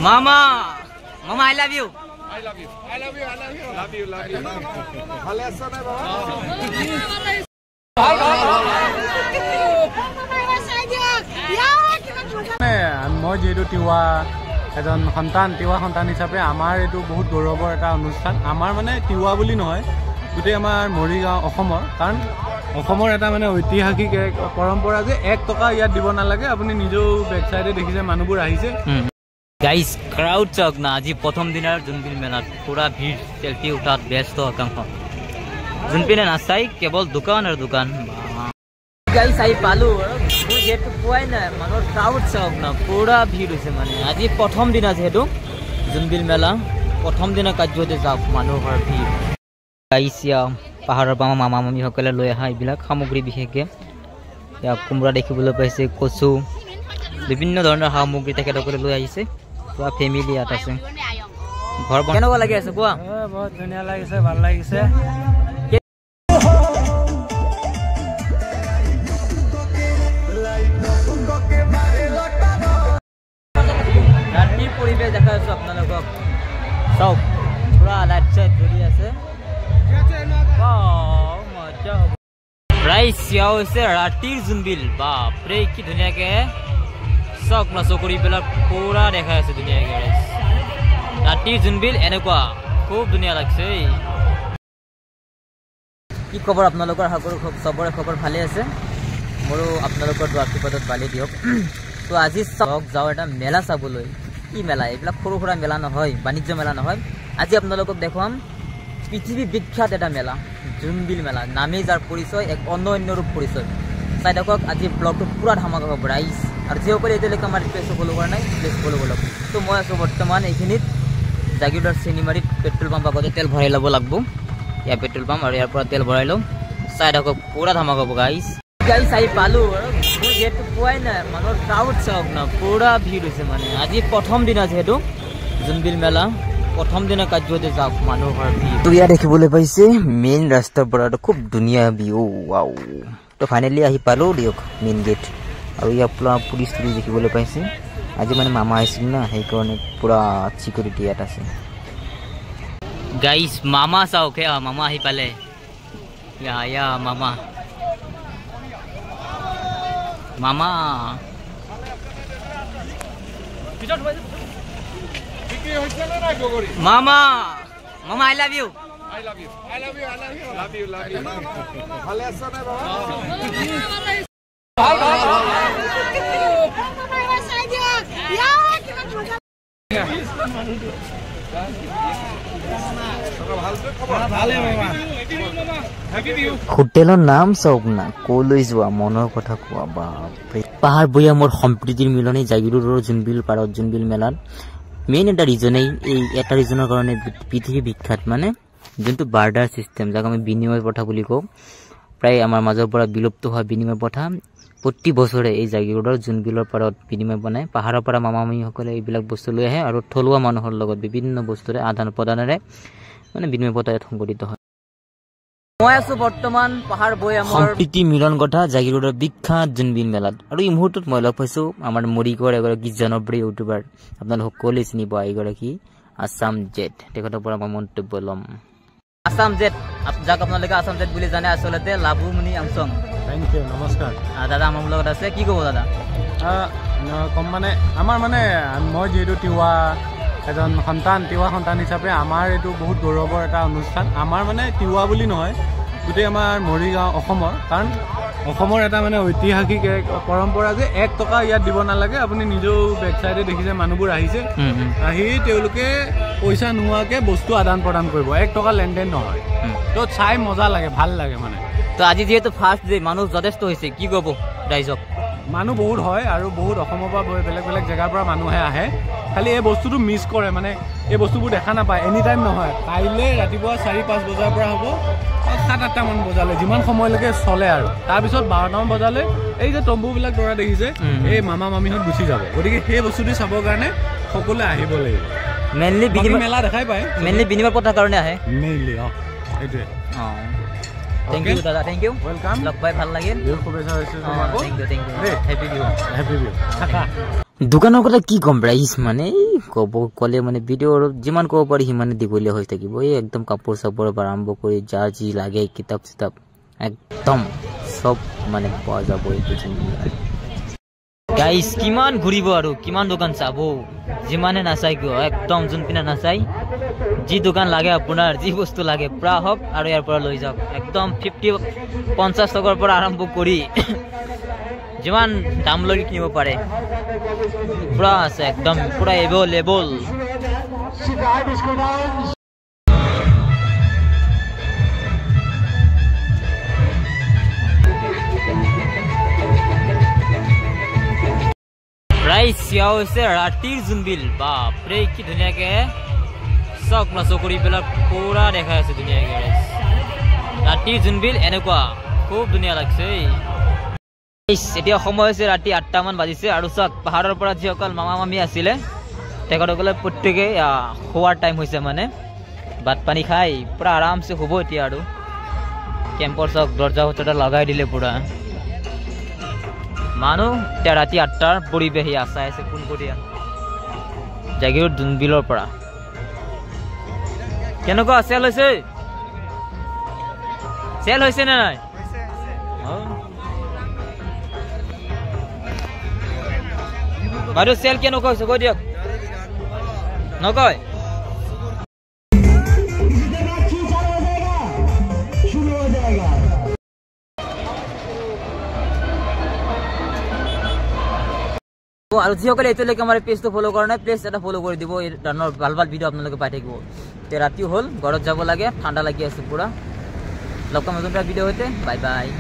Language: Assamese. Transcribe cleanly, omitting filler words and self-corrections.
মামা মামা I love you. I love you. I love you. I love you. Love you. Love you. ভালে আছা না বাবা? মই যিহেতু তিৱা এজন সন্তান, তিৱা সন্তান হিচাপে আমাৰ এইটো বহুত গৌৰৱৰ এটা অনুষ্ঠান। আমাৰ মানে তিৱা বুলি নহয়, গোটেই আমাৰ মৰিগাঁও অসমৰ, কাৰণ অসমৰ এটা মানে ঐতিহাসিক এক পৰম্পৰা যে 1 টকা ইয়াত দিব নালাগে। আপুনি নিজেও বেক চাইডে দেখিছে মানুহবোৰ আহিছে। গাইজ ক্ৰাউড চাওক না, আজি প্ৰথম দিনাৰ জোনবিল মেলাত পুৰা ভিৰ, চেলফি উঠাত ব্যস্ত একাংশ। যোনপিনে নাচাই কেৱল দোকান আৰু দোকান। গাইজ আহি পালো, মোৰ গেটটো পোৱাই নাই, মানুহৰ ক্ৰাউড চাওক না, পুৰা ভিৰ হৈছে। মানে আজি প্ৰথম দিনা যিহেতু জোনবিল মেলা, প্ৰথম দিনা কাৰ্যসূচী যাওক মানুহৰ ভিৰ। গাইজ পাহাৰৰ পৰা মামা মামীসকলে লৈ অহা এইবিলাক সামগ্ৰী, বিশেষকৈ ইয়াত কোমোৰা দেখিবলৈ পাইছে, কচু, বিভিন্ন ধৰণৰ সামগ্ৰী তেখেতসকলে লৈ আহিছে। পুৰা ফেমিলি ইয়াত আছে। ঘৰ কেনেকুৱা লাগি আছে কোৱা? বহুত ধুনীয়া লাগিছে, ভাল লাগিছে। ৰাতিৰ পৰিৱেশ দেখাই আছো আপোনালোকক, চাওক পুৰা লাইট চাইট জ্বলি আছে। ৰাইজ এয়া হৈছে ৰাতিৰ জোনবিল। বাপৰে কি ধুনীয়াকে চাওক না, চকৰিবিলাক পুৰা দেখাই আছে ধুনীয়াকে। ৰাইজ ৰাতিৰ জোনবিল এনেকুৱা খুব ধুনীয়া লাগছে। কি খবৰ আপোনালোকৰ? আশা কৰোঁ চবৰে খবৰ ভালে আছে, মোৰো আপোনালোকৰ আশীৰ্বাদত ভালেই দিয়ক। তো আজি চাওক যাওঁ এটা মেলা চাবলৈ। কি মেলা? এইবিলাক সৰু সুৰা মেলা নহয়, বাণিজ্য মেলা নহয়। আজি আপোনালোকক দেখুৱাম পৃথিৱী বিখ্যাত এটা মেলা, জোনবিল মেলা। নামেই যাৰ পৰিচয়, এক অন্য ৰূপ পৰিচয়। চাই থাকক আজি ব্লগটো পুৰা ধামাকা হ'ব ৰাইজ। আৰু যিসকলে এতিয়ালৈকে আমাৰ পেজটো ফ'ল' কৰা নাই, প্লিজ ফ'ল' কৰক। তো মই আছোঁ বৰ্তমান এইখিনিত জাগিৰোডৰ চেনিমাৰীত পেট্ৰল পাম্প, আগতে তেল ভৰাই ল'ব লাগিব। ইয়াৰ পেট্ৰল পাম্প আৰু ইয়াৰ পৰা তেল ভৰাই ল'ম। চাই থাকক পুৰা ধামাকা হ'ব গাইজ। গাইজ আহি পালোঁ, মোৰ গেটটো পোৱাই নাই, মানুহৰ ক্ৰাউড চাওক না, পুৰা ভিৰ হৈছে। মানে আজি প্ৰথম দিনা যিহেতু জোনবিল মেলা, প্ৰথম দিনা কাৰ্যসূচী যাওক মানুহৰ ভিৰ। তো ইয়াত দেখিবলৈ পাইছে মেইন ৰাস্তাৰ পৰা খুব ধুনীয়া ভিউ, ৱাও। তো ফাইনেলি আহি পালোঁ দিয়ক মেইন গেট। আৰু ইয়াৰ পুৰা পুলিচ তুলিচ দেখিবলৈ পাইছে। আজি মানে মামা আহিছিল না, সেইকাৰণে পুৰা চিকিউৰিটি ইয়াত আছে। গাইজ মামা চাওক, সেয়া মামা আহি পালে। ইয়া মামা মামা মামা মামা I love you. I love you. I love you. I love you. Love you. Love you. ভালে আছা না বাবা? হোটেলৰ নাম চাওক না, ক'লৈ যোৱা মনৰ কথা কোৱা। বাপৰে, পাহাৰ ভৈয়ামৰ সম্প্ৰীতিৰ মিলনে জাগিৰোডৰ জোনবিল পাৰত জোনবিল মেলাত মেইন এটা ৰিজনেই, এই এটা ৰিজনৰ কাৰণে পৃথিৱী বিখ্যাত। মানে যোনটো বাৰ্টাৰ ছিষ্টেম, যাক আমি বিনিময় প্ৰথা বুলি কওঁ, প্ৰায় আমাৰ মাজৰ পৰা বিলুপ্ত হোৱা বিনিময় প্ৰথা প্ৰতি বছৰে এই জাগিৰোডৰ জোনবিলৰ পাৰত বিনিময় বনায়। পাহাৰৰ পৰা মামা মামীসকলে এইবিলাক বস্তু লৈ আহে আৰু থলুৱা মানুহৰ লগত বিভিন্ন বস্তুৰে আদান প্ৰদানেৰে মানে বিনিময় প্ৰথা ইয়াত সংঘটিত হয়। মই আছো বৰ্তমান পাহাৰ ভৈয়ামৰ সম্প্ৰীতি মিলন কথা জাগিৰোডৰ বিখ্যাত জোনবিল মেলাত। আৰু এই মুহূৰ্তত মই লগ পাইছো আমাৰ মৰিগাঁৱৰ এগৰাকী জনপ্ৰিয় ইউটিউবাৰ, আপোনালোক সকলোৱে চিনি পোৱা এইগৰাকী আছাম জেট। তেখেতৰ পৰা মই মন্তব্য ল'ম। আছাম জেট, যাক আপোনালোকে আছাম জেট বুলি জানে, আচলতে লাভুমণি আংচং। Thank U, নমস্কাৰ দাদা। আমাৰ লগত আছে, কি ক'ব দাদা? কম মানে আমাৰ মানে মই যিহেতু তিৱা এজন সন্তান, তিৱা সন্তান হিচাপে আমাৰ এইটো বহুত গৌৰৱৰ এটা অনুষ্ঠান। আমাৰ মানে তিৱা বুলি নহয়, গোটেই আমাৰ মৰিগাঁও অসমৰ, কাৰণ অসমৰ এটা মানে ঐতিহাসিক এক পৰম্পৰা যে 1 টকা ইয়াত দিব নালাগে। আপুনি নিজেও বেক চাইডে দেখিছে মানুহবোৰ আহিছে, আহি তেওঁলোকে পইচা নোহোৱাকৈ বস্তু আদান প্ৰদান কৰিব, 1 টকা লেনদেন নহয়। তো চাই মজা লাগে, ভাল লাগে মানে। তো আজি যিহেতু ফাৰ্ষ্ট ডে, মানুহ যথেষ্ট হৈছে, কি ক'ব ৰাইজক? মানুহ বহুত হয় আৰু বহুত অসমৰ পৰা বেলেগ বেলেগ জেগাৰ পৰা মানুহে আহে। খালি এই বস্তুটো মিছ কৰে, মানে এই বস্তুবোৰ দেখা নাপায়। এনি টাইম নহয়, কাইলৈ ৰাতিপুৱা 4-5 বজাৰ পৰা হ'ব 7-8টামান বজালৈ, যিমান সময়লৈকে চলে। আৰু তাৰপিছত 12টামান বজালৈ এই যে তম্বুবিলাক দৰা দেখিছে, এই মামা মামীহঁত গুচি যাব। গতিকে সেই বস্তুটো চাবৰ কাৰণে সকলোৱে আহিব লাগিব। মেইনলি মেলা দেখাই পায়, মেইনলি বিনিময় প্ৰথাৰ কাৰণে আহে মেইনলি। অঁ, সেইটোৱে। অঁ, thank U দাদা, thank U, welcome. লগ পাই ভাল লাগিল। বিহুৰ শুভেচ্ছা হৈছে তোমাকো। Thank you, thank you. Happy Bihu. Happy Bihu. থাকা। দোকানৰ কথা কি ক'ম ৰাইজ, মানে ক'ব ক'লে মানে ভিডিঅ' যিমান ক'ব পাৰি সিমানে দীঘলীয়া হৈ থাকিব। এই একদম কাপোৰ চাপোৰৰ পৰা আৰম্ভ কৰি যাৰ যি লাগে কিতাপ চিতাপ একদম চব মানে পোৱা যাব এইটো। গাইজ কিমান ঘূৰিব আৰু কিমান দোকান চাব, যিমানে নাচাই কিয় একদম যোনপিনে নাচাই যি দোকান লাগে আপোনাৰ যি বস্তু লাগে পুৰা হওক আৰু ইয়াৰ পৰা লৈ যাওক। একদম 50 টকাৰ পৰা আৰম্ভ কৰি যিমান দাম লৈ কিনিব পাৰে পুৰা আছে, একদম পুৰা এভেইলেবল। ৰাইজ এয়া হৈছে ৰাতিৰ জোনবিল। বাপৰে কি ধুনীয়াকে চক চকৰিবিলাক পুৰা দেখাই আছে ধুনীয়াকে। ৰাইজ ৰাতিৰ জোনবিল এনেকুৱা খুব ধুনীয়া লাগছে। এতিয়া সময় হৈছে ৰাতি 8টামান বাজিছে আৰু চাওক পাহাৰৰ পৰা যিসকল মামা মামী আছিলে তেখেতসকলে প্ৰত্যেকেই খোৱাৰ টাইম হৈছে, মানে ভাত পানী খাই পুৰা আৰামছে শুব এতিয়া। আৰু কেম্পৰ চাওক দৰ্জা ফৰ্জা লগাই দিলে পুৰা মানুহ। এতিয়া ৰাতি 8টাৰ পৰিৱেশ এয়া চাই আছে পোনপটীয়া জাগীৰোড জোনবিলৰ পৰা। কেনেকুৱা চেল হৈছে? চেল হৈছে নে নাই? বাইদেউ চেল কেনেকুৱা হৈছে কৈ দিয়ক, নকয়? আৰু যিসকলে এতিয়ালৈকে আমাৰ পেজটো ফ'ল' কৰা নাই, প্লিজ এটা ফ'ল' কৰি দিব। এই ধৰণৰ ভাল ভাল ভিডিঅ' আপোনালোকে পাই থাকিব। এতিয়া ৰাতিও হ'ল, ঘৰত যাব লাগে, ঠাণ্ডা লাগি আছে পুৰা। লগ পাম নতুন এটা ভিডিঅ' সৈতে। Bye bye.